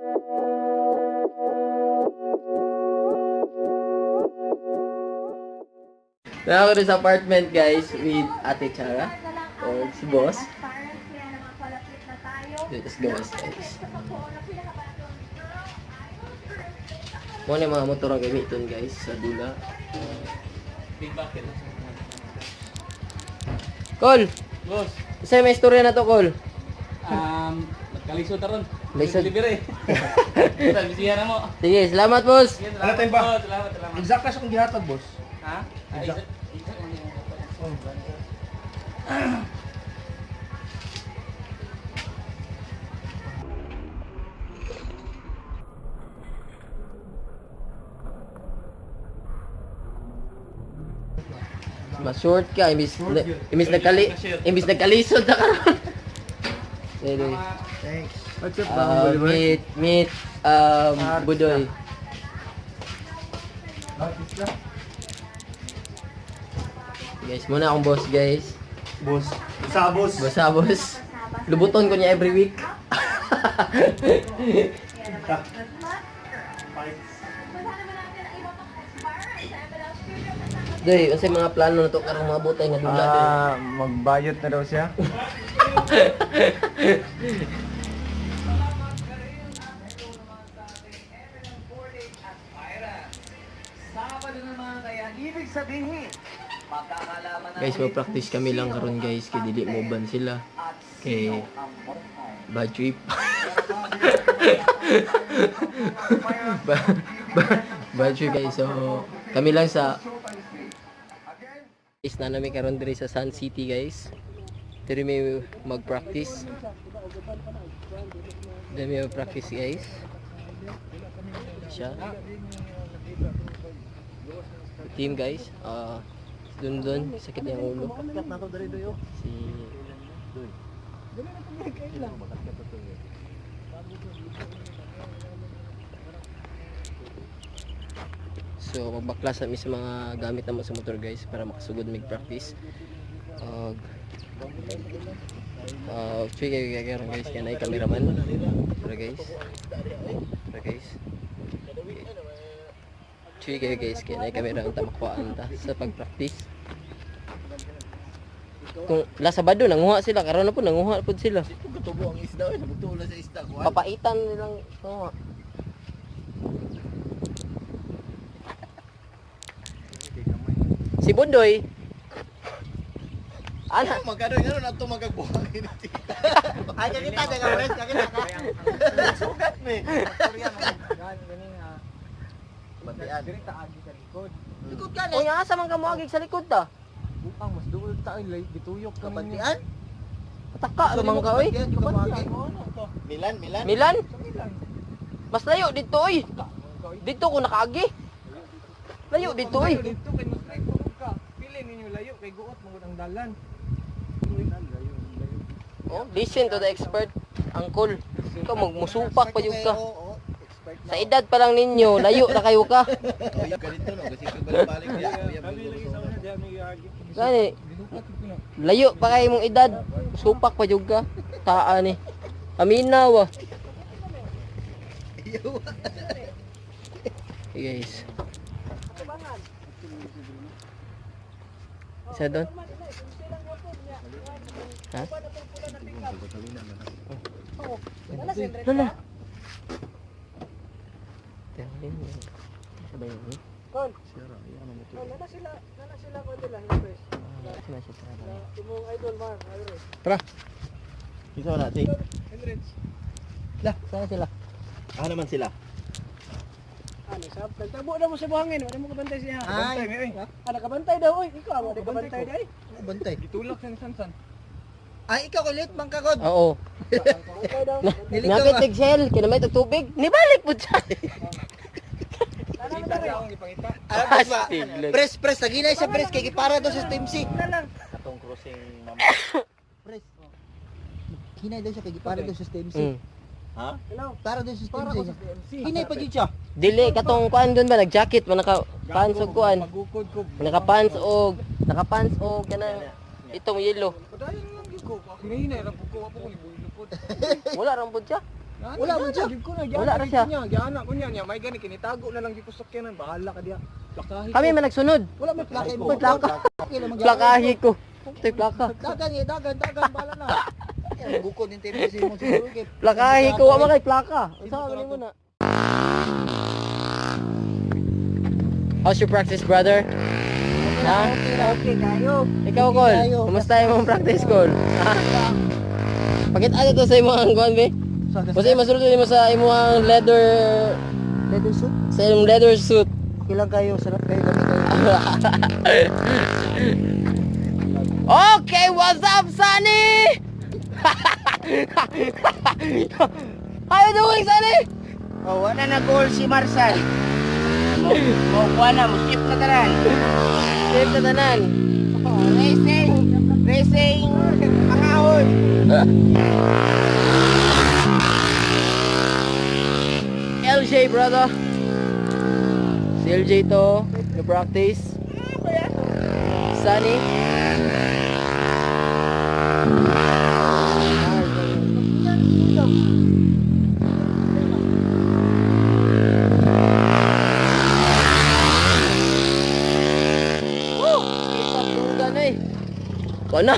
Na ako sa apartment, guys, with Ate Chara o si boss. Let's go, guys. Muna yung mga motor ang gamiton, guys, sa dula. Col! Boss, Sa'yo may istorya na to, Col. Nagkalisod na ron. Lisod. Delivery. Basta, bisihan na mo. Sige, salamat, boss. Sige, Ano salamat, tayo ba? boss. Salamat, salamat. Exact na siya kung gihatag, boss. Ha? Ah, Exact. Exact man yung Oh. Mas short ka, imbis, na, imbis, nagkali, imbis nagkalisod na karon. Anyway, Thanks. What's up, meet, Budoy. Artist na. Guys, muna akong boss, guys. Boss. Sa boss. Basta, boss. Lubuton ko niya every week. Doy, unsay mga plano na to karong mga butay nga dula doy? Ah, magbayot na daw siya. Guys, mag-practice kami lang karon, guys, kay dili mo ban sila. Kay bad trip. ba, ba, bad trip, guys. So, kami lang sa Guys, na nami karon diri sa Sun City, guys. Diri may mag-practice. Diri may mag-practice, guys. Siya. Team, guys. Ah, dun dun, sakit niya ang ulo. Si So magbaklas kami sa mga gamit naman sa motor, guys, para makasugod mig practice. Og uh, kayo karon, guys, kay naay cameraman. Tara, guys. Tara, guys. Chuy kayo, guys, kay naay camera unta makuhaan ta sa pag-practice. Kung la Sabado nanguha sila karon na po nanguha pud sila. Tubo ang isda, oy. Sabog sa isda ko. Papaitan nilang kuha. Si Bundoy. Ana, Magkano yun? Ano na ito magagbuhangin? Ay, kakita, ka, Pres, kakita ka. Sugat, me. Bantian. Likod ka, o nga asa man ka moagig sa likod ta? Bukang, mas duol tayo, gituyok kami. Kabantian? Pataka ra man ka oy. Milan, Milan. Milan? Mas layo dito oy. Dito ko nakaagi. Layo dito oy. Dito kay mas layo ka. Pili ninyo layo kay guot mangud ang dalan. Oh, listen to the expert, uncle. Ikaw magmusupak pa jud ka. Oo, expert na. Sa edad pa lang ninyo, layo na kayo ka. Ganito no, kasi balik-balik niya. Kami lagi sa una diha may agi. Gani, layo pa kayo mong edad. Supak pa jud ka. Taa ni. Aminaw ah. Hey, guys. Isa doon? Ha? Lola. Sabay mo. Nana sila ko nila Pres. Sila siya tara. Imong idol Mar, Irish. Tara. Isa wala, take. Henrich. La, sana sila. Ah, naman sila. Ano sab nagtabo na mo sa buhangin, wala mo kabantay siya. Ay. Ah, nakabantay daw oy, ikaw amo di kabantay day. Bantay. Gitulak sa sansan. Ay, ikaw kulit, bangkakod. Oo. Kabantay daw. Nilikaw Napit tig shell, kinamay tag tubig. Nibalik po siya. Alam mo ba? Press, press. Naginay sa press. Kay para daw sa Team C. Atong crossing, mama. Press. Hinay daw siya kay para daw sa Team C. Ha? Para daw sa Team C. Hinay pa gyud siya. Dili katong kuan doon ba nag-jacket man naka pants og kuan. Pagukod ko. Naka pants og naka pants og kanang itong yellow. Padayon lang gyud ko. Hinahinay ra ko, wa po ko ni builupod. Wala ra pud siya. Wala man siya. Wala ra siya. Giana ko niya niya may gani kinitago na lang gyud ko sakyanan, bahala ka diha. Plakahi. Kami man nagsunod. Wala man plaka mo. Plaka. Okay lang magyapon. Plakahi ko. Ito'y plaka. Dagan eh, dagan, dagan, bahala na. Eh, bukod din tayo sa imong siguro kay. Plakahi ko, wa man kay plaka. Unsa man mo na? How's your practice, brother? Ha? Okay ra, okay kayo. Ikaw, Col. Kumusta yung practice, Col? Ha? Pakita ano to sa imong kuan, be? Basta masulod mo sa imong leather Leather suit. sa imong leather suit. Okay lang kayo, sarap kayo kami kayo. Okay, what's up, Sunny? How you doing, Sunny? Oh, wala na goal si Marsal. Mo mo na, mo skip na tanan. Safe na tanan. Racing, racing, pangahon. LJ, brother. Si LJ to, no practice. Sunny. Woo! Isa duga na eh. Wala.